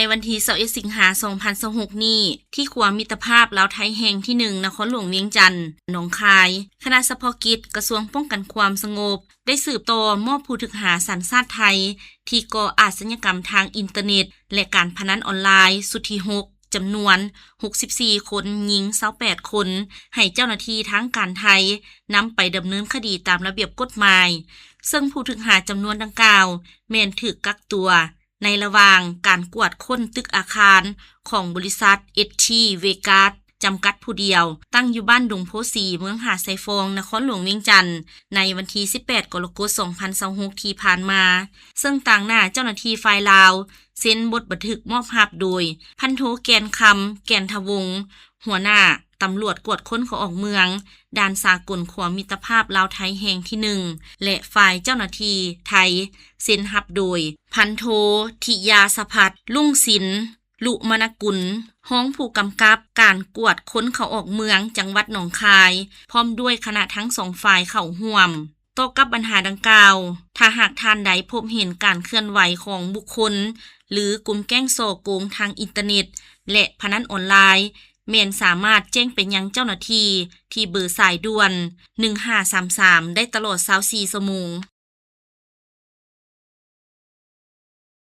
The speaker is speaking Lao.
ໃນວັນທີຊາວເອັດ ສິງຫາ ສອງພັນຊາວຫົກນີ້ ທີ່ຂົວມິດຕະພາບລາວໄທແຫ່ງທີໜຶ່ງ ນະຄອນຫຼວງວຽງຈັນ, ໜອງຄາຍ, ຄະນະສະເພາະກິດກະຊວງປ້ອງກັນຄວາມສະຫງົບ ໄດ້ສືບຕໍ່ມອບຜູ້ຖືກຫາສັນຊາດໄທ ທີ່ກໍ່ອາຊະຍາກຳທາງອິນເຕີເນັດ ແລະ ການພະນັນອອນລາຍ ຊຸດທີຫົກ ຈຳນວນຫົກສິບສີ່ຄົນ, ຍິງຊາວແປດຄົນ ໃຫ້ເຈົ້າໜ້າທີ່ທາງການໄທ ນຳໄປດຳເນີນຄະດີຕາມລະບຽບກົດໝາຍ, ເຊິ່ງຜູ້ຖືກຫາຈຳນວນດັ່ງກ່າວ ແມ່ນຖືກກັກຕົວ ໃນລະຫວ່າງການກວດຄົ້ນຕຶກອາຄານຂອງບໍລິສັດ ເອສທີ ເວກາສ ຈຳກັດຜູ້ດຽວ, ຕັ້ງຢູ່ບ້ານດົງໂພສີ, ເມືອງຫາດຊາຍຟອງ, ນະຄອນຫຼວງວຽງຈັນ, ໃນວັນທີສິບແປດ ກໍລະກົດ ສອງພັນຊາວຫົກ ທີ່ຜ່ານມາ, ເຊິ່ງຕາງໜ້າເຈົ້າໜ້າທີ່ຝ່າຍລາວ ເຊັນບົດບັນທຶກມອບຮັບໂດຍ ພັນໂທ ແກ່ນຄຳ ແກ່ນທະວົງ, ຫົວໜ້າຕຳຫຼວດກວດຄົ້ນເຂົ້າອອກເມືອງ ດ່ານສາກົນຂົວມິດຕະພາບລາວໄທແຫ່ງທີໜຶ່ງ ແລະ ຝ່າຍເຈົ້າໜ້າທີ່ໄທ ເຊັນຮັບໂດຍ ພັນໂທ ທິຍາສະພັດ ລຸງສິນ ລຸມະນະກຸນ, ຮອງຜູ້ກຳກັບການກວດຄົ້ນເຂົ້າອອກເມືອງ ຈັງຫວັດໜອງຄາຍ, ພ້ອມດ້ວຍຄະນະທັງສອງຝ່າຍເຂົ້າຮ່ວມ. ຕໍ່ກັບບັນຫາດັ່ງກ່າວ, ຖ້າຫາກທ່ານໃດພົບເຫັນການເຄື່ອນໄຫວຂອງບຸກຄົນ ຫຼື ກຸ່ມແກ້ງສໍ້ໂກງທາງອິນເຕີເນັດ ແລະ ພະນັນອອນລາຍ, ແມ່ນສາມາດແຈ້ງໄປຍັງເຈົ້າໜ້າທີ່ ທີ່ເບີສາຍດ່ວນ ໜຶ່ງຫ້າສາມສາມ ໄດ້ຕະຫຼອດຊາວສີ່ຊົ່ວໂມງ.